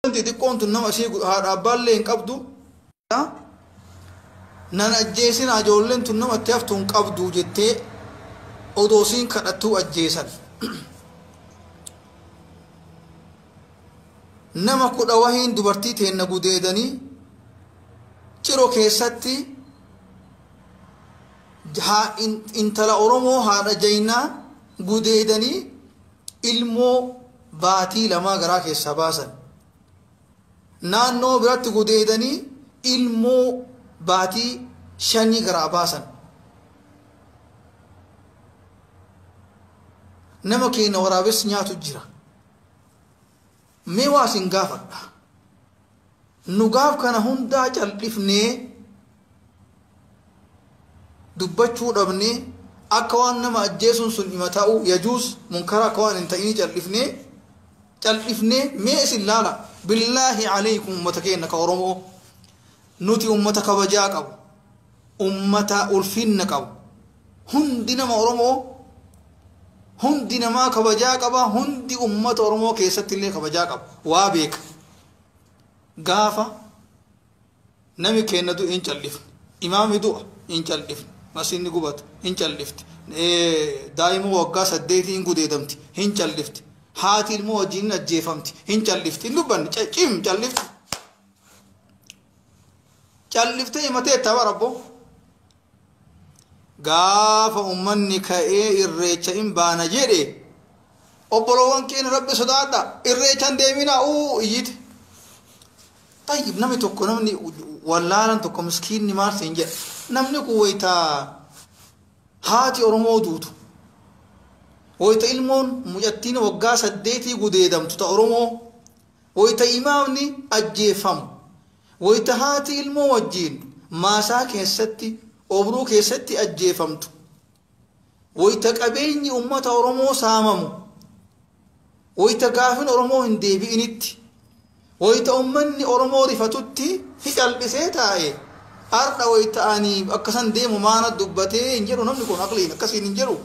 Xixiqqoon tun nama ishee haadha abbaallee hin qabdu. Nan ajjeesinaa, ijoolleen tun nama itti haftu hin qabdu jettee odoo siin kadhattuu ajjeesan. Nama 10 wahiin dubartii teenna gudeedanii Ciro keessatti intala Oromoo haadha jaynaa gudeedanii ilmoo baatii 2 garaa keessaa baasan. Naannoo biratti gudeedanii ilmoo baatii 5 garaa baasan. Nama keenya waraabessi nyaatu jira. Mee waa isin gaafadha. Nu gaaf kana hundaa cal'ifnee dubbachuu dhabnee, akka waan nama ajjeesuun sun dhima ta'u yajuus munkara akka waan hin ta'inii cal'ifnee. Mee isin laala, billaahi alaykum, ummata keenya ka Oromoo, nuti ummata kabajaa qabu, ummata ulfinna qabu. Hundi nama Oromoo, hundi namaa kabajaa qaba. Hundi ummata Oromoo keessatti illee kabajaa qaba, waa beeka. Gaafa nami keenya du'e hin callifne, imaamni du'a hin callifne, masiinni gubata hin callifte, daa'ima waggaa 8 hin gudeedamti hin callifte, haati ilmoo wajjin hin ajjeefamti hin callifte, hin dubbanne, cim callifte, callifte himatee tapha rabbo. Gaafa ummanni ka'ee irreecha hin baana jedhe, obboloowwan keenya, rabbi sodaadha, irreechan deemina uu iyyite. Tayyib, namni tokko, namni wallaalan tokko, miskiinni maal siin jedha? Namni kun wayita haati Oromoo duutu, wayita ilmoon mucattiin waggaa 8 gudeedamtu ta Oromoo, wayita imaamni ajjeefamu, wayita haati ilmoo wajjiin maasaa keessatti, obruu keessatti ajjeefamtu, wayita qabeenyi ummata Oromoo saamamu, wayita gaafin Oromoo hin deebi'initti, wayita ummanni Oromoo rifatutti cal'isee taa'e. Har'a wayita ani akkasan deemu maana dubbatee hin jedhu. Namni kun aqliin akkasiin hin jedhu.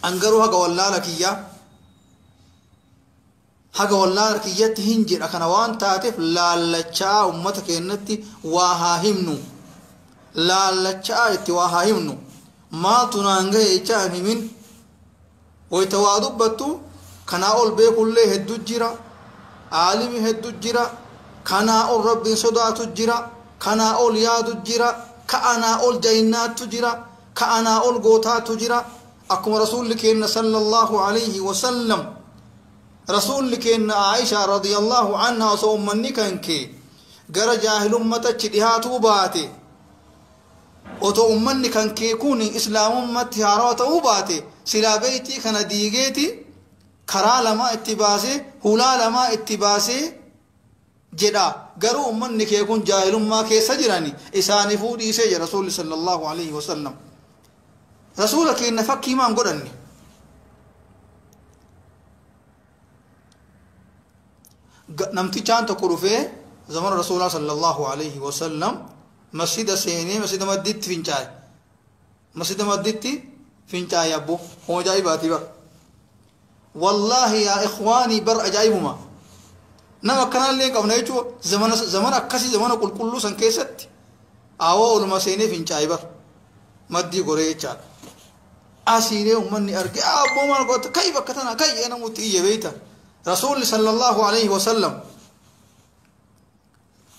An garuu haga wallaala kiyyaa, haga wallaala kiyyatti hin jedha. Kana waan taateef laallachaa ummata keenyatti waa haa himnu, laallachaa itti waa haa himnu. Maaltu naan gahe jechaa hin himin. Wayita waa dubbattu kanaa ol beekullee hedduu jira, aalimi hedduu jira, kanaa ol rabbiin sodaatu jira, kanaa ol yaadu jira, ka'anaa ol jaynaattu jira, ka'anaa ol gootaatu jira. Akkuma rasuulli keenya sallallahu alayhi wasallam, rasuulli keenya Aisha radiyallahu anha, osoo ummanni kan kee gara jaahilummatachi dhihaatuu baate, otoo ummanni kan kee kun islaamummatti haarawaa ta'uu baate, silaa beeytii kana diigeeti karaa lamaa itti baasee, hulaa lamaa itti baasee jedha. Garuu ummanni kee kun jaahilummaa keessa jirani, isaanifuu dhiisee jedha rasuulli sallallahu alaihi wasallam. Rasuula keenya fakkii maan godhanne? Namtichaan tokko dhufee zamana rasuulaa sallallahu alaihi wasallam masjida seenee masjida madditti fincaa'e. Masjida madditti fincaa'e. Abbo, hoo ajaa'ibaati bar! Wallaahi yaa ikhwaanii, bar ajaa'ibuma. Nama akkanallee hin qabna jechuudha. Zamana, zamana akkasii, zamana qulqulluu san keessatti awoo oluma seenee fincaa'e bar, maddii goree jechaadha. Asiilee uummanni arge, abboo maal godhata, kai bakka tana kai jedhee namutti iyye. Beeyta, rasuulli sallallahu alaihi wasallam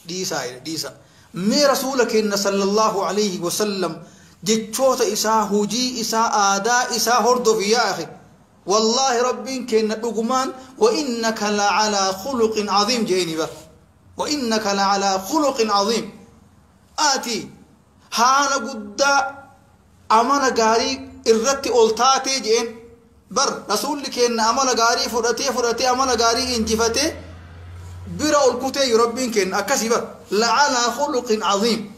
dhiisaa jedhe, dhiisa. Mee rasuula keenya sallallahu alaihi wasallam jechoota isaa, hujii isaa, aadaa isaa hordofi yaa akhi. Wallaahi rabbiin keenya dhugumaan wa innaka lacalaa khuluqin cadiim jeeni bar. Wa innaka lacalaa khuluqin cadiim, ati haala guddaa, amala gaarii irratti ol taatee jeen bar. Rasuulli keenya amala gaarii fudhatee fudhatee, amala gaarii injifatee bira ol kutee yu rabbiin keenya akkasii bar. Lacalaa khuluqin cadiim,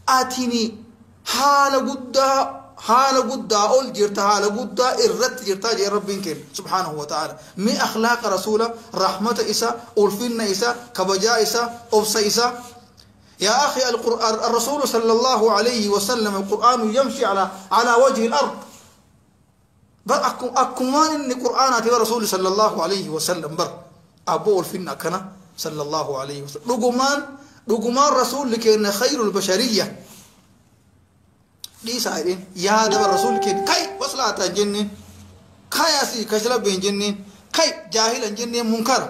atini haala guddaa, haala guddaa ol jirta, haala guddaa irratti jirtaa jee rabbiin keenya subhaanahu wa ta'ala. Mee akhlaaqa rasuula, rahmata isa, ulfinna isa, kabajaa isa, obsa isa, يا أخي. القرآن، الرسول صلى الله عليه وسلم القرآن يمشي على وجه الأرض بر. أكمان إن قرآن رسول صلى الله عليه وسلم بر. Abboo ulfinna akkana sallallahu alayhi wasallam. Dhugumaan dhugumaan rasuulli keenya khayrul bashariyya. Dhiisaa jedheen yaada bara rasuulli keenya kai waslaata hin jenneen kai asii kashlabbe hin jenneen kai jaahila hin jenneen munkara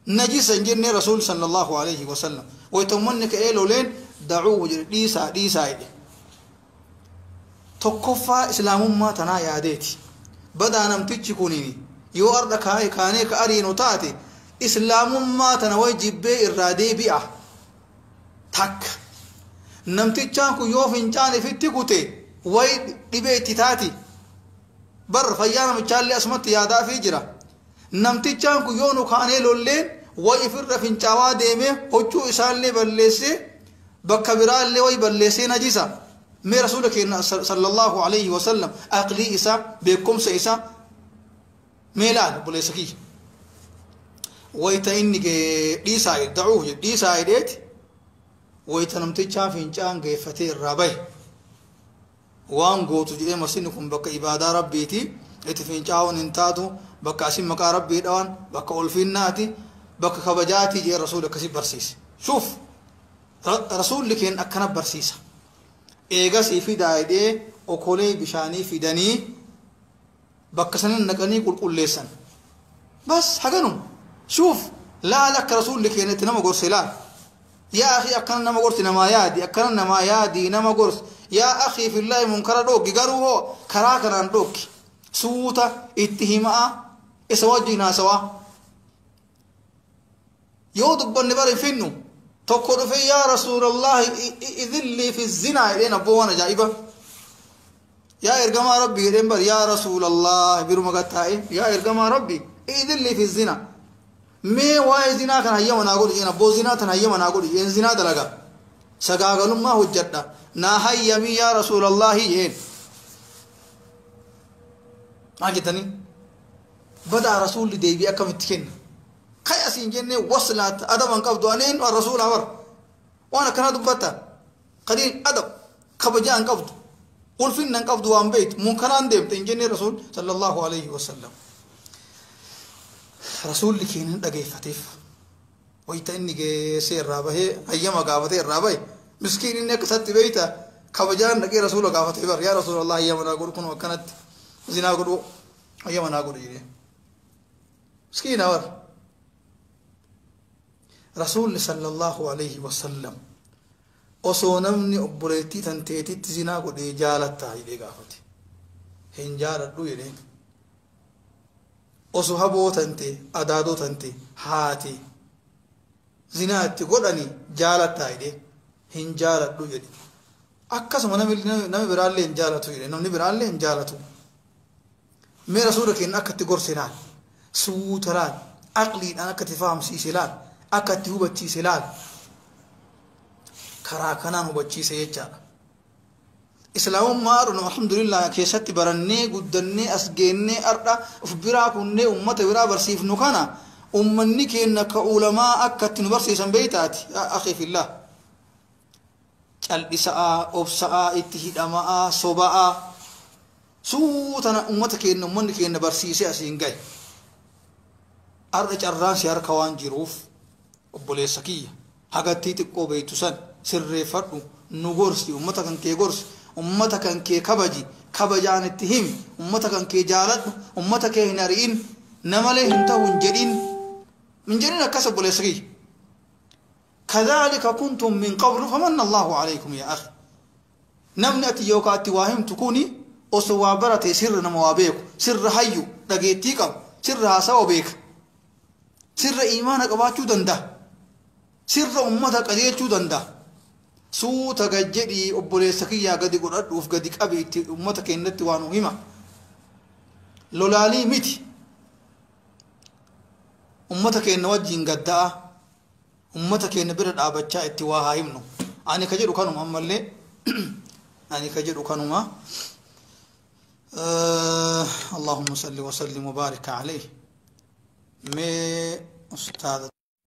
najisa hin jenneen rasuulli sallallahu alayhi wasallam. Wayita ummanni ka'ee loleen dacuu jedhe dhiisaa dhiisaa jedhe. Tokkoffaa islaamummaa tanaa yaadeeti. Badaa namtichi kuniin yoo arda kaa'e kaanee ka ariinu taate islaamummaa tana way jibbee irraa deebi'a. Takka namtichaan kun yoo fincaan ifitti kute way dhibee itti taati. Bar fayyaa namichaallee asumatti yaadaafii jira. Namtichaan kun yoo nu kaanee lolleen way ifirra fincaawaa deemee huccuu isaallee balleessee bakka biraallee way balleessee najisa. Mee rasuula keenya sallallahu alayhi wasallam aqlii isaa beekumsa isaa mee laal obboleessa kiyya. Wayita inni dhiisaa da'uu dhiisaa jedheeti wayita namtichaa fincaan geeffatee irraa bahe waan gootu jedhee masinni kun bakka ibaadaa rabbiiti itti fincaa'uun hin taatu bakka asin maqaa rabbii dhawan bakka ulfinnaati bakka kabajaatii jedhee rasuulli akkasii barsiise. Shuuf rasuulli keenya akkana barsiisa. Eegasii fidaa jedhee okolee bishaanii fidanii bakka sanin naqanii qulqulleessan. Bas haganum shuuf laal akka rasuulli keenya itti nama gorse laal. Yaa akhi akkana nama gorsi namaa yaadi akkana namaa yaadi nama gorsi yaa akhi fillaahi munkara dhooggi garuu hoo karaa kanaan dhooggi suuta itti himaa isa wajjin haasawaa. Yoo dubbanne bara hin finnu tokko dhufe yaa rasuulallahi idillii fi zinaa jedheen abboo waan ajaa'iba. Yaa ergamaa rabbi jedheen bar yaa rasuulallahi biruma gattaa'e yaa ergamaa rabbi idillii fi zinaa. Mee waa'ee zinaa kana hayyama naa godhu jeen abboo zinaa tan hayyama naa godhu jeen zinaa dalaga. Sagaagalummaa hojjedha naa hayyamii yaa rasuulallahi jeen. Maal jettanii? Badaa rasuulli deebii akkamitti kenna? Kai asiin jennee waslaata adaba hin qabdu aneen rasuula bar waan akkanaa dubbatta qaliil adab kabajaa hin qabdu ulfinna hin qabdu waan beektu munkaraan deemte hin jennee rasuul sallallahu alayhi wasallam. Rasuulli keenya hin dhageeffateef wayita inni geessee irraa bahee hayyama gaafatee irraa bahe miskiin inni akka isatti beeyta kabajaan dhaqee rasuula gaafatee bar yaa rasuulallah hayyama naa godhu kun akkanatti zinaa godhu hayyama naa godhu jedhee miskiina bar. Rasuulli sallallahu alayhi wasallam osoo namni obboleettii tan teetitti zinaa godhee jaalattaa jedhee gaafate. Hin jaaladhu jedheen. Osoo haboo tante adaadoo tante haati zinaa itti godhani jaalattaa jedhee hin jaaladhu jedhe. Akkasuma namni biraallee hin jaalatu jedhe namni biraallee hin jaalatu. Mee rasuula keenya akka itti gorse laal suuta laal aqliidhaan akka itti fahamsiise laal akka itti hubachiise laal karaa kanaan hubachiise jechaadha. Islaamummaa har'a alhamdulillah keessatti barannee guddannee as geennee har'a of biraa kunnee ummata biraa barsiifnu kana ummanni keenya ka ulamaa akka itti nu barsiisan beeytaati akhi fillah. Cal'isa'aa obsa'aa itti hidhama'aa soba'aa suutana ummata keenya ummanni keenya barsiisee asiin gahe. Har'a carraan si harka waan jiruuf obboleessa kiyya hagattii xiqqoo beektu san sirreeffadhu nu gorsi ummata kan kee gorsi ummata kan kee kabaji kabajaan itti himi ummata kan kee jaaladhu ummata kee hin ari'in namalee hin ta'u hin jedhin hin jedhin akkas obboleessa kiyya. Kadhalika kuntum min qablu famanna Allahu alaykum yaa akhi. Namni ati yookaan ati waa himtu kuni osoo waa barate sirra nama waa beeku sirra hayyu dhageettii qabu sirra haasawa beeka sirra imaana qabaachuu danda'a sirra ummata qajeelchuu danda'a. Suuta gad jedhii obboleessa kiyyaa gadi godhadhuuf gadi qabi itti ummata keenyatti waan nu hima. Lolaalii miti. Ummata keenya wajjin gadda'a. Ummata keenya bira dhaabachaa itti waa haa himnu. Ani ka jedhu kanuma ammallee ani ka jedhu kanuma. Allahumma salli wa sallim wa barik alayhi. Mee ustaadha.